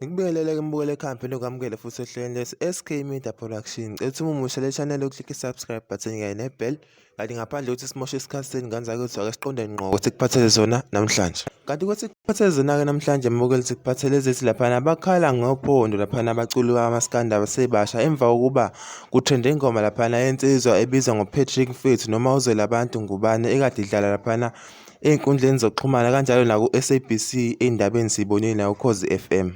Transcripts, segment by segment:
Ngikubingelele-ke mbukeli ekhaya ngiphinde ngikwamukele futhi ohlelweni lwethu SK Media Production. Ngicela ukuthi uma umusha le channel uclick i-subscribe button kanye ne-bell kanti ngaphandle kokuthi simoshe isikhathi senu ngane zakwethu ake siqonde ngqo ukuthi kuphathele zona namhlanje. Kanti ukuthi kuphathele zona-ke namhlanje mbukeli sikuphathele ezithi laphana bakhala ngophondo laphana abaculi bamaskandi abasebasha emva kokuba kutrende ingoma laphana yensizwa ebizwa ngoPatrick Mfethu noma uZwelabantu Ngubane ekade idlala laphana ey'nkundleni zokuxhumana kanjalo naku-SABC ey'ndabeni siyibonile nakuKhozi FM.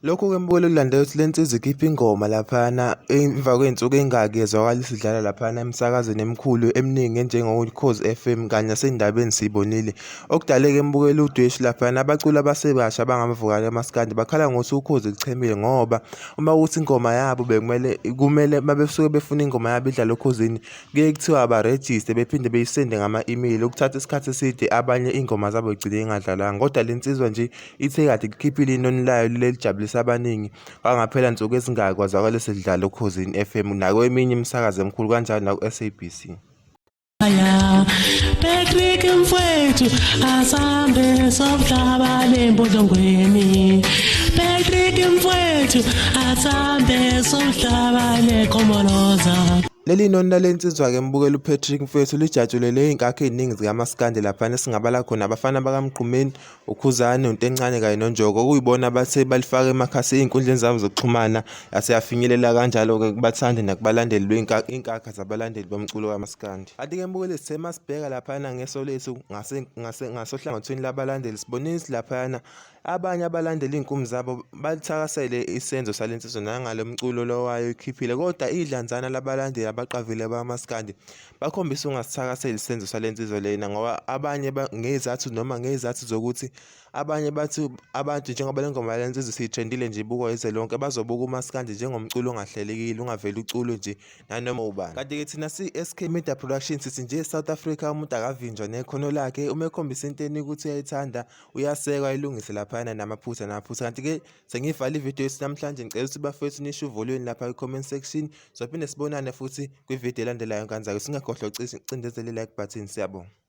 Lokhu-ke mbukeli kulandela ukuthi le nsizwa ikhiphe ingoma laphana emva kwey'nsuku ey'ngaki yezwakala isidlala laphana emsakazweni emikhulu eminingi enjengokhozi FM kanye nasey'ndabeni siyibonile. Okudaleke mbukeli udweshu laphana abaculi abasebasha abangamavukane kamaskandi bakhala ngokuthi ukhozi luchemile ngoba uma kuthi ingoma yabo bekumele kumele mabesuke befuna ingoma yabo idlale okhozini Kuye kuthiwa abarejiste bephinde beyisende ngama-email okuthatha isikhathi eside abanye iy'ngoma zabo y'gcine y'ngadlalwanga kodwa le nsizwa nje ithe kade ikhiphile inoni layo lelijabulisa abaningi kwangaphela nsuku ezingaki kwazwakala selidlala okhozini FM nakweminye imisakazo emikhulu kanjalo naku-SABC. Patrick mfwethu asambe somhlaba lembodlongweni Patrick mfwethu asambe somhlaba lekhomoloza. Leli noni lale nsizwa-ke mbukeli uPatrick mfethu lijatshulelwe iy'nkakha ey'ningi zikamaskandi laphana esingabala khona abafana bakaMgqumeni, uKhuzani, uNtencane kanye noNjoko okuyibona abathe balifaka emakhasi ey'nkundleni zabo zokuxhumana yase yafinyelela kanjalo-ke kubathandi nakubalandeli iy'nkakha zabalandeli bomculo kamaskandi. Kanti-ke mbukeli sithe masibheka laphana ngeso lethu ngasohlangothini labalandeli sibonile laphana Abanye abalandela iy'nkumu zabo balithakasele isenzo sale nsizwa nangalo mculo lo wayo ikhiphile kodwa idlanzana labalandeli abaqavile bakamaskandi bakhombisa ukungasithakaseli isenzo sale nsizwa lena ngoba abanye ngezathu noma ngezathu zokuthi abanye bathi abantu njengoba le ngoma yale nsizwa isithrendile nje ibukwa izwe lonke bazobuka umaskandi njengomculo ongahlelekile ungavele uculwe nje nanoma ubani. Kanti-ke thina si-SK Media Production sithi nje e-South Africa umuntu akavinjwa nekhono lakhe uma ekhombisa into ukuthi uyayithanda uyasekwa ayilungise laphayana namaphutha namaphutha. Kanti-ke sengiyivala ividiyo yethu namhlanje, ngicela ukuthi bafethu nisho uvolweni lapha kwi-comment section. Sophinde sibonane futhi kwividiyo elandelayo ngane zakwethu. Singakhohlwa ukucindezela i-like button. Siyabonga.